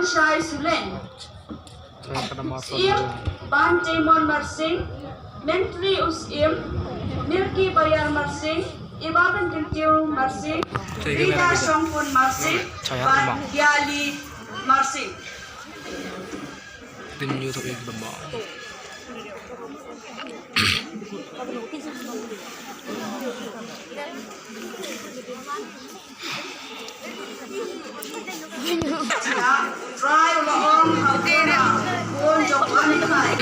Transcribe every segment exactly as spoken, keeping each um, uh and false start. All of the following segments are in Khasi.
Shai Sulen. Syiem Ban Temon Marsing, Mentri u Syiem, Nirki Bayar Marsing, Iba Ban Kyntiew Marsing, Rida Shongkun Marsing, bad Yali Marsing. Tin yu thok ik bamba. Trai u la ong ha u Jonah, khun jong u Amittai,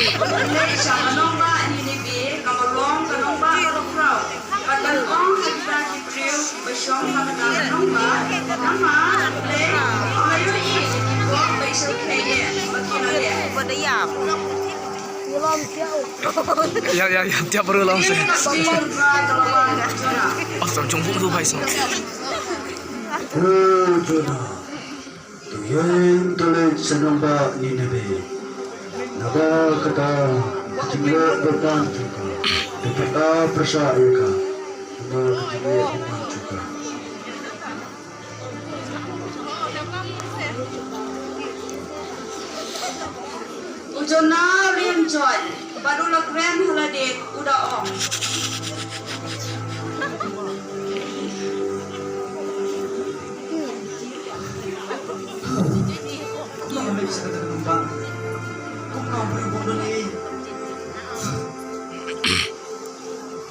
leit sha ka nongbah Nineveh, kaba long ka nongbah baroh khraw. Bad ban ong ha kita ki briew ba shong ha kata ka nongbah, namar U Blei u la ïohi ïa ki pop ba i shyrkhei ïa, ba ki la leh. Ïa, ïa, ïa, tiap baroh long seh. Ïa, ka sdang Trai ka la wan ha u Jonah. Oh, sam jong u tu, bhai, sam. Ko Jonah, to ïeng to leit sha nongbah Nineveh. Naba kata ka jingïaid bymman jong ka, to pyrta pyrshah ïa ka. Naba ka jingïaid bymman jong ka. U Jonah u la ïeng joit bad u la kren ha lade, u da ong.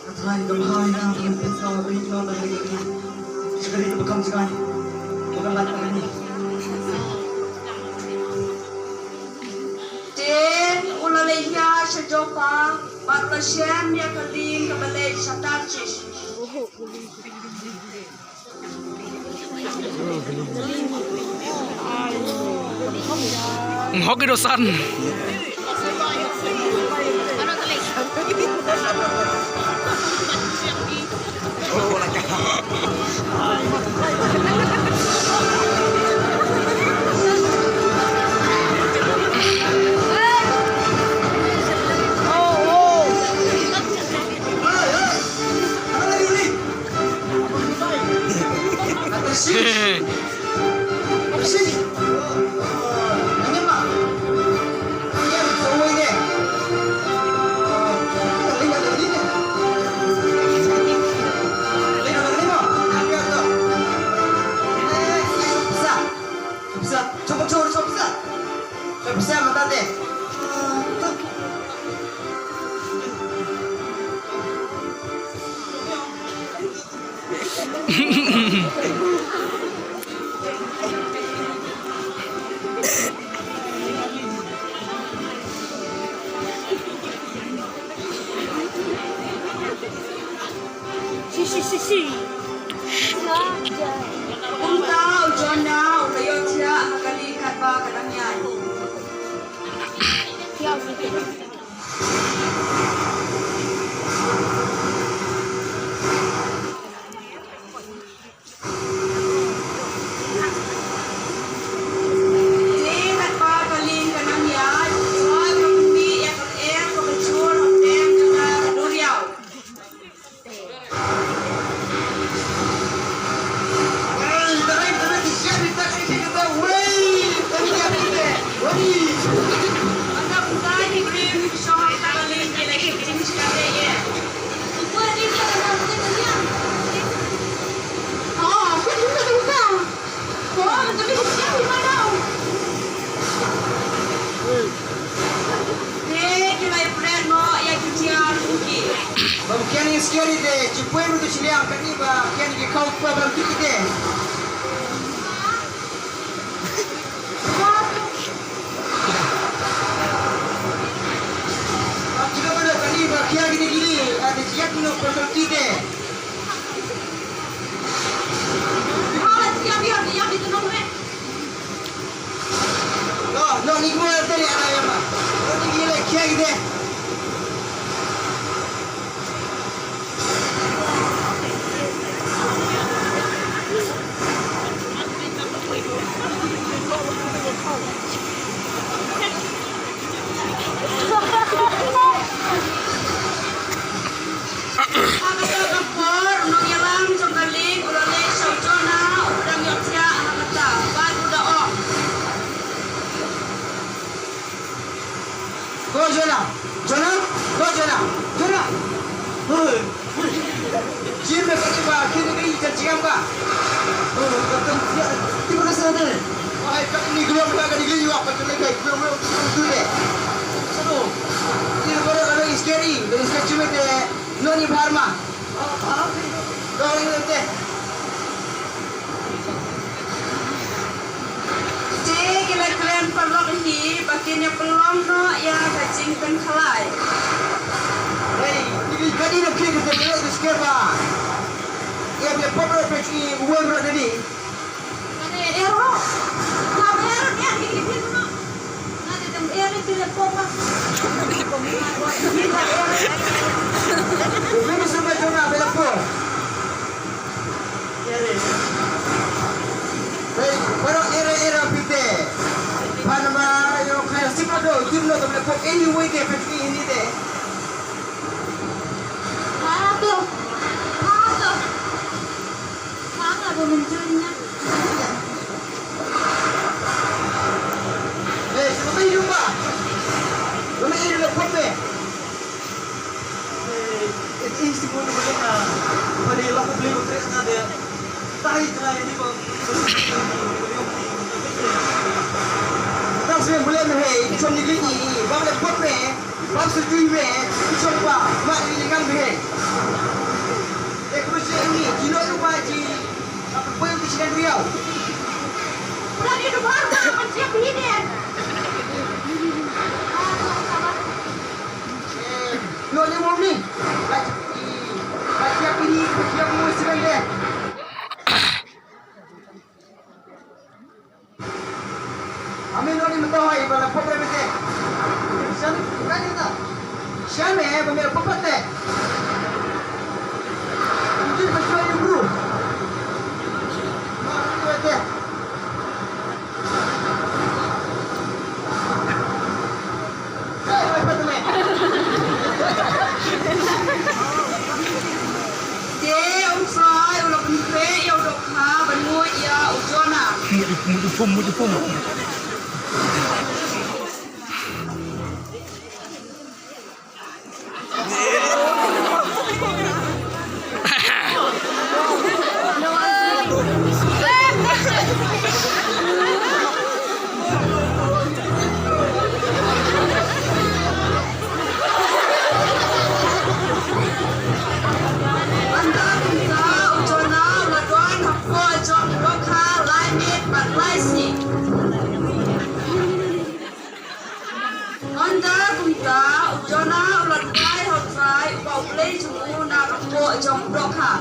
Ka Trai ka bha ïa nga, ka pynpaw ïa nga, ka pynpaw ïa nga. Shakri ka bakam jngai, ba kan lait na kane. Te u la leit ïa sha Joppa, bad u la shem ïa ka lieng kaba leit sha Tarshish. Hok i dosan. Shi, shi, shi, shi. Kumta u Jonah u la ïohthiah ha kali katba ka dang ïaid. Te katba ka lieng ka nang ïaid, u Trai u la pynmih ïa ka lyer kaba jur hapdeng jong ka duriaw. Te ki la ïa pret noh ïa ki tiar jong ki. Ba kian ïa security te, shipoi ruh to shiliang kane ba kian ïa ki khawpa ba ki te. Ba ki la ba kane ba kian ïa ki te, ate siap no ba ki te. Hala siap ïa, ïa ki te no me. Ha kata ka por, u nongïalam jong ka lieng u la leit sha u Jonah uba dang ïohthiah ha kata, bad u da ong. Jonah, Jonah, ko Jonah, Jonah. Hoi. Jin me kati ba kini kini jan jingam ka. Oh, kata dia. Tiba ka sana. Ai, kini gulung ka kini gulung apa tu lagi? Gulung gulung tu tu deh. Satu. Ini baru ada scary, dari scary me deh. Noni Dharma. Te ki la kren paralok hi ba kin ïa pynlong noh ïa ka jingpynkhalai. Hei, ki ka dei na ki ka dei na ki skeba. Ïa pop ro pe ki uwei ro dei. Nga dei ïa ro. Nga dei ïa ro ïa ki ki ki no. Nga dei dang ïa ro ki le pop ba. Uwei mi sumba jong nga bela pop. Hei, baroh era era pite. Panama yo kaya sipado jumno to bela pop anyway de peti ini de. Phato. Phato. Phato menjurnya. Eh, sino ba yung ba? Wala yung nagpot eh. Eh, eh, eh, siguro ba na? Pwede lang ko play ko tres na de. Tayo na hindi ba? Tapos yung mula na hey, isang nigli ni, bang nagpot eh. Bang sa tuwi me, i chong ba, ma i lingang me. E ko se ni, jino yu ba ji, apa pun ki sikan riau. Pura ni du ba, ba siap ini. Eh, lo ni mo ni. Ba ji, ba siap ini, ba siap mo sikan de. Amin, oni mento hai bala pop re mete. Shan, kani na. Shan eh, ba mera pop te. Mungkin ba shuwa yung bru. Ma, itu te. Te u Trai u la pynkreh ïa u dohkha ban nguid ïa u Jonah. Mut ïa pum, mut ïa pum. Ynda kumta u Jonah u la don hapoh jong u dohkha lai miet bad lai sngi. Ynda kumta u Jonah u la duwai ha u Trai uba U Blei jong u na ka kpoh jong u dohkha.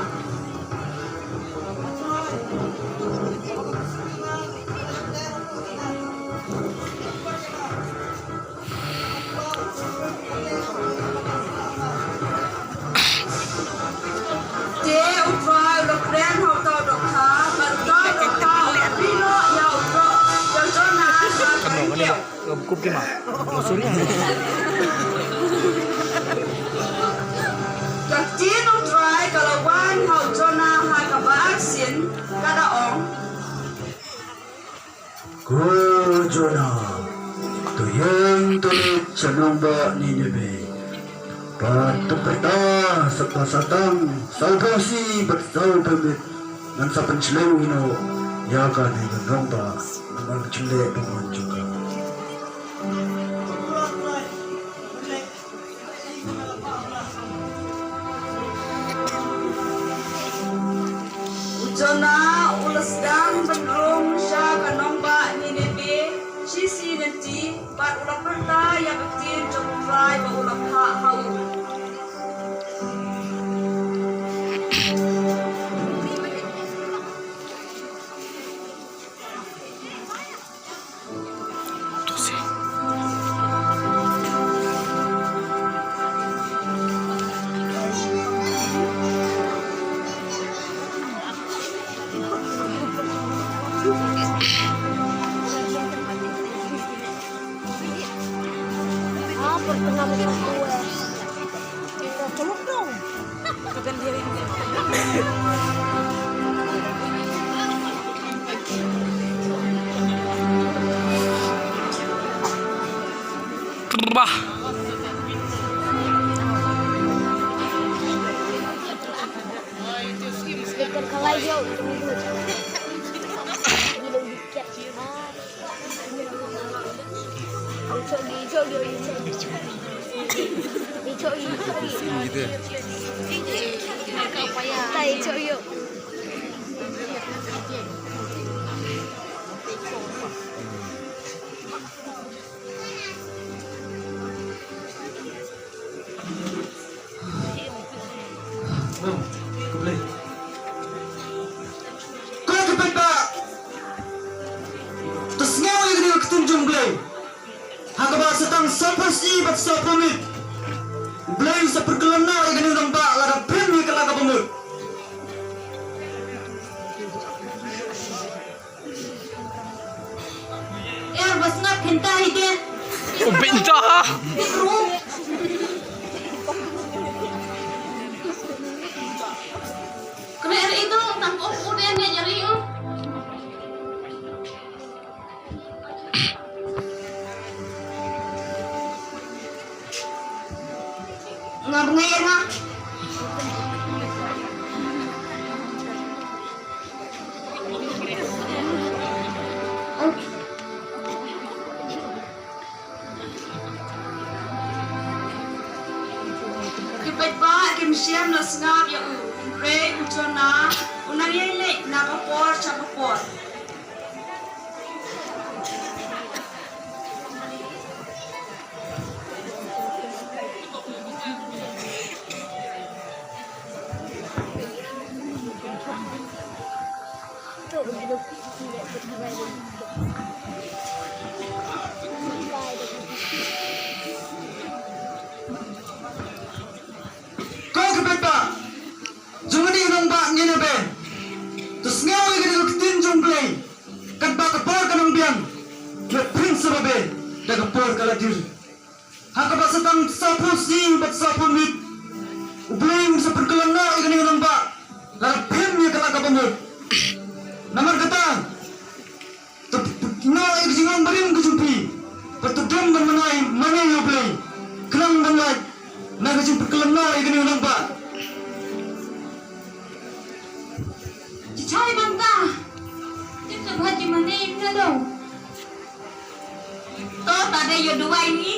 Te u Trai u la kren ha uta u dohkha, bad uta u dohkha u la pynlong ïa u Jonah ha ka riew. Kup ki ma. Oh, sorry. Ka ktien u Trai ka la wan ha u Jonah ha kaba arsien, ka da ong. Ko Jonah, to ïeng to leit sha nongbah Nineveh. Bad to pyrta sa ka satang saw phew sngi bad saw phew miet, ngan sa pynshlur ïa kane ka nongbah namar ka jingleh bymman jong ka. U Jonah u la sdang ban rung sha ka nongbah Nineveh shisien lynti. Bad u la pyrta ïa ka ktien jong U Trai ba u la phah ha u. Bah. Ko ki paidbah, to sngew ïa kane ka ktien jong U Blei. Ha kaba sa tang sawphew sngi bad sawphew miet, U Blei u sa pynkylla noh ïa kane u nongbah lada phim ïa ka la kaba mut. Er ba sngap pynta hi de. U pynta. Kena er itu tang ko u de ne jari u. Nga bngai nga. Ki paidbah kim shym la sngap ïa u. Hynrei u Jonah u nang ïai leit na ka por sha ka por. Ko ki paidbah jong kane ka nongbah Nineveh, to sngew ïa kane ka ktien jong U Blei. Katba ka por ka nang biang, ki la pynshai ba be da ka por ka la dier. Ha kaba sa tang sawphew sngi bad sawphew miet, U Blei un sa pynkylla noh ïa kane ka nongbah, lada phim ïa ka la kaba mut. Namar kata, to pynkylla ïa ka jinglong barim ka jong phi, bad to dem ban mane, mane ïa U Blei, khnang ban lait na ka jingpynkylla noh ïa kane ka nongbah. Chichai banta. Tip sa bha ji mane im na dong. To ta de yo duwai ni.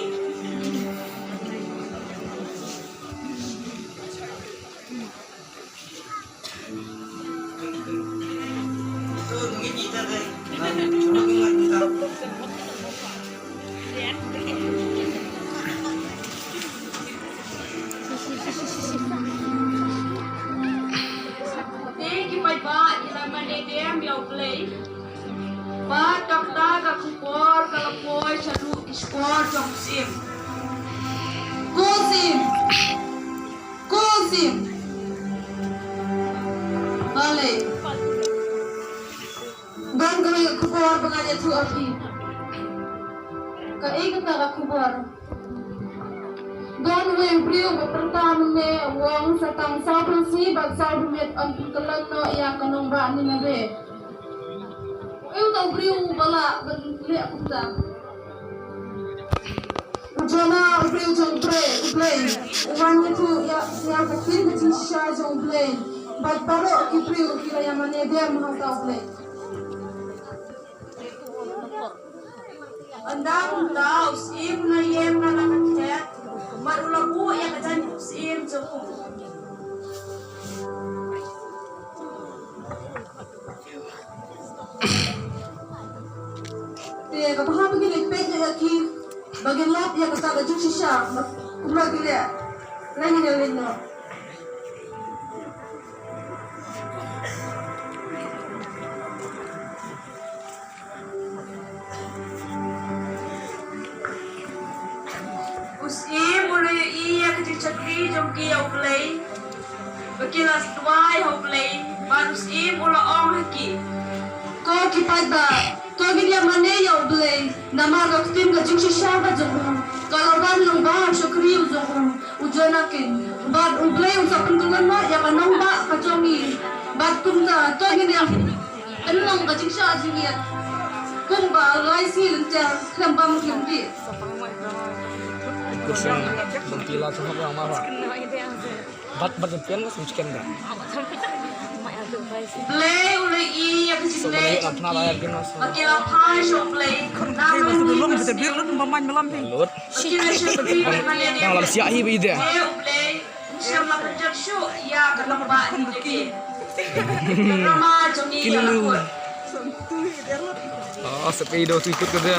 Te ki paidbah ki la mane dem ïa U Blei. Bad kata ka khubor ka la poi shaduh ki shkor jong u syiem. Ko syiem. Ko syiem. Balei? Don kawei ka khubor ba ngan ïathuh ha phi. Kaei kata ka khubor? Don uwei u briew ba pyrta mynne u ong sa tang sawphew sngi bad sawphew miet yn pynkylla noh ïa ka nongbah Nineveh. Uei uta u briew uba lah ban leh kumta? U Jonah, u briew jong U Blei, U Blei. U wan ïathuh ïa, ïa ka ktien ka jingshisha jong U Blei. Bad baroh ki briew ki la ïa mane dem ha uta U Blei. Ynda kumta u syiem u la ïeng na la ka khet, bad u la buh ïa ka jaiñ syiem jong u. Te kaba hap ba ki leit peit ïa ki, ba kin lap ïa kata ka jingshisha, ba kumba ki leh. Leit ïa leit noh. U syiem u la ïohi ïa ka jingshakri jong ki ïa U Blei. Ba ki la duwai ha U Blei, bad u syiem u la ong ha ki. Ko ki paidbah, to ngin ïa mane ïa U Blei, namar ka ktien ka jingshisha ka jong u ka la wan lyngba u shakri u jong u, u Jonah keiñ. Bad U Blei un sa pynkylla noh ïa ka nongbah ka jong ngi. Bad kumta, to ngin ïa pynlong ka jingshah jingit kumba lai sngi lynter khlem bam khlem dih. Bat bat jan pian mas mungkin dah. Blei u la ïohi ïa ka jingleh jong ki. Ba ki la phai sha U Blei. Namar ngi ba Lut. Dang lam siah hi ba ide. Kilo. Ah, sepi do tu ikut kerja.